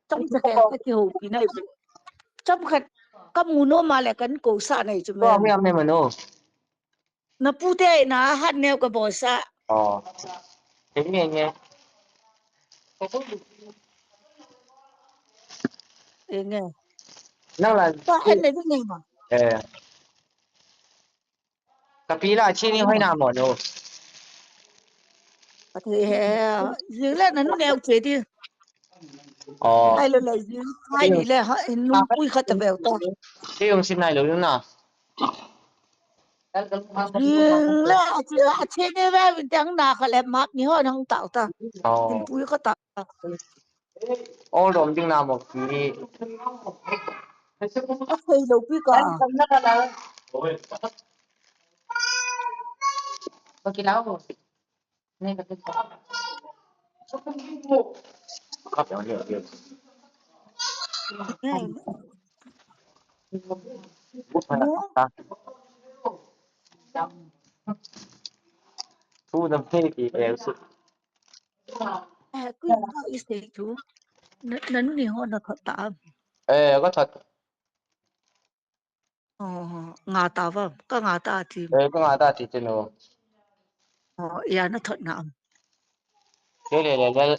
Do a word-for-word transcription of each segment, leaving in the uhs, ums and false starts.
Chomcha khat ka kihoupi nai. Chomkhat ka mu nom a le kan kousah nai chu. Ko me. Am ne mano. Na pu te na hat neo ka bolsah. Oh. Enge, enge. Enge. Nang la. Pa hen ne ding ma. Eh. Ka pi la chi ni hoi na mo no. Ka thei he. Jing le na nu neo che di. Oh. Ai lo le jing. Ai ni le ha nu pui khat ta veu to. Ke yong sin nai lo na. Jing le a chi a chi ni ve vin tang na kha le mak ni ho nang tao ta. Oh. Jing pui khat ta. Ol dom ding na mo ki. A thei lo pi ka. Ko ki lau. Ne ka pi. Ka pi. Thu dam thei ti e su. Eh, kui ka i sei thu. Na, na nu ni ho na thot ta. Eh, ka thot. Oh, nga ta va, ka nga ta ti. Eh, ka nga ta ti ti no. Oh, ya na thot na am. Le, le, le, le.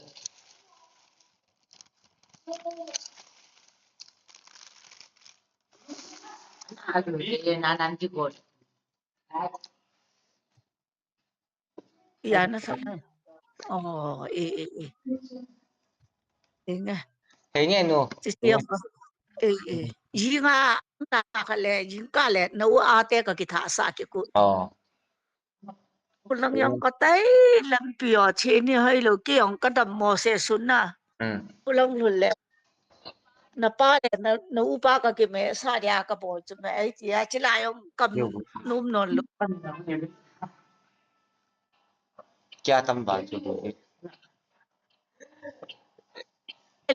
Na, na, na, na, na, na, Ya na sa. Oh, eh, eh, eh. Eh, nga. Hei nge nu. Chi chi ang. Eh, eh. Jing a, na ka le, jing ka le, na u a te ka kitha sa ki ku. Oh. Kulang yang ka tai lam pi o, chi ni hai lo ki ang ka dam mo se sun na. Hmm. Kulang lu le. Na pa le, na, na u pa ka ki me sa dia ka bo chu me ai ti a chi la yong kam num non lo. Kya tam ba chu bo.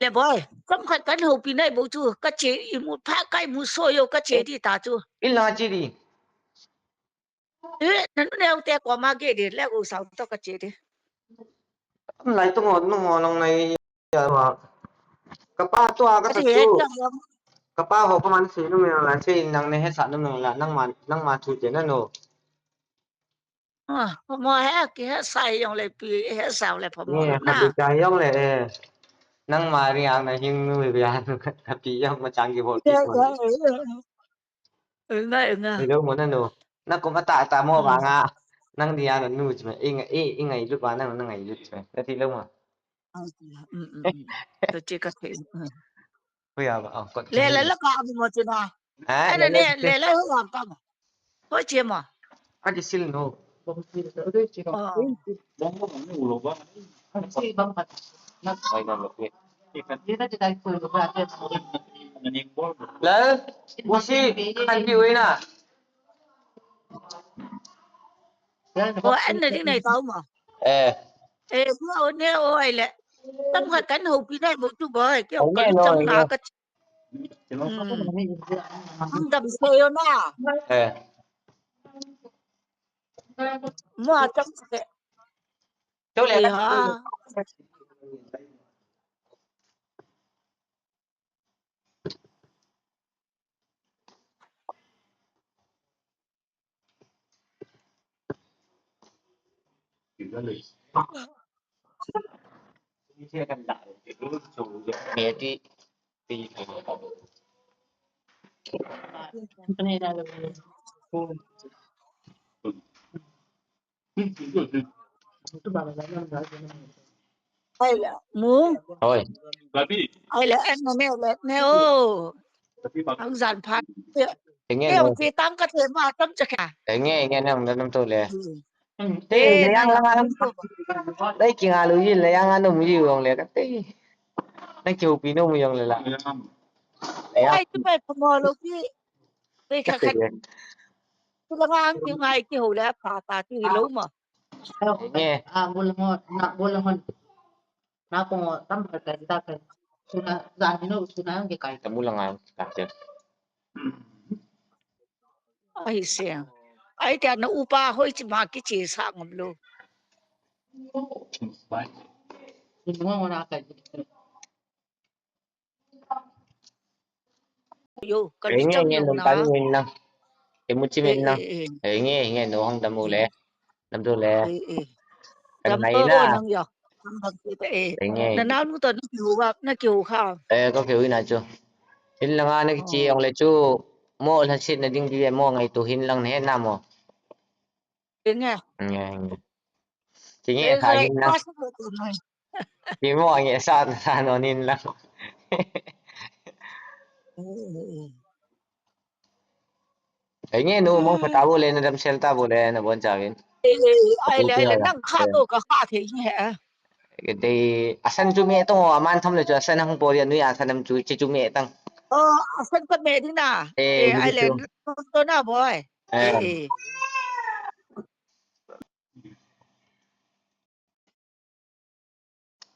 Le boy, kam khat kan ho pi nai bo chu ka che i mu pha kai mu so yo ka che di ta chu. In la che di. Eh, na nu neo te ko ma ge de le u sao to ka che de. Lai to ngo nu ngo long nai ya ma. Ka pa to a ka ta chu. Ka pa ho pa man si nu me la si nang ne he sa nu me la nang ma nang ma chu te na no. Ah, mo he ki he sa yong le pi he sa le pa mo na. Ka pi ka yong le. Nang ma ri ang na hing nu ya ka pi yong ma chang ki bo ki. Ui nga, ui nga. Ui lo mo na nu. Na kum ata ata mo ba nga. Nang dia na nu chme. Inga, i, inga i lut ba nang, nang i lut chme. Na ti lo mo. To che ka the. Ui ya ba, oh, ko. Le le la ka mo chna. Ha, le le le le ho ka mo. Ko che mo. Ka di sil no. Lal, usi kan ti uina. O, an na ding nai tau ma. Eh. Eh, ko ne o ai le. Tam khat kan ho pi nai bo tu boy. Kyo ko tam na ka. Hmm. Ang dam se yo na. Eh. Mo a tam se. Chule. Ai la, mu. Oi. Ai la, an ne, ne, ne, o. Ang jan phat. Enge, enge. Ti tang ka te ma tam cha ka. Enge, enge, nam, nam, nam to le. Hmm. Te, le yang la nam. Dai ki nga lu yi le yang anum yi wong le ka te. Dai ki hu pi no mu yong le la. Le yang. Ai, tu pai pa mo lo ki. Pe kha kha. Tu la ngang ki ngai ki ho le pa ta tu hi lo ma. Nge. Ah, bol mo, na bol mo. Na ko tam ba ka ta ka. Suna, jan no, suna ang ke kai. Tamu la ngang ka te. Ai se. Ai ta na upa hoi chi ma ki chi sa ngam lo. Ni mo na ka. Yo, ka lu chang nge, nung ta nung in lang. Imu chi min lang. Nge, nge, nu hong dam u le. Dam tu le. Kan nai na. Nang yo. Nang dam tu le. Nge. Na nau nu to na kiu ba, na kiu kha. Eh, ko kiu ina chu. Hin lang a na kichi ong le chu. Mo la sit na ding di mo ngai tu hin lang ne na mo. Nge. Nge, nge. Ki nge kha hin lang. Ki mo nge sa na sa no nin lang. Ai nge nu mong pha ta bu le na dam sel ta bu le na bon cha vin. Ai le le nang kha to ka kha the nge. Ke dei asan chu me tong o aman tham le chu asan hang po dia nui asan nam chu chi chu me tang. Oh, asan ka me ding na. Eh, ai le to na boy. Eh.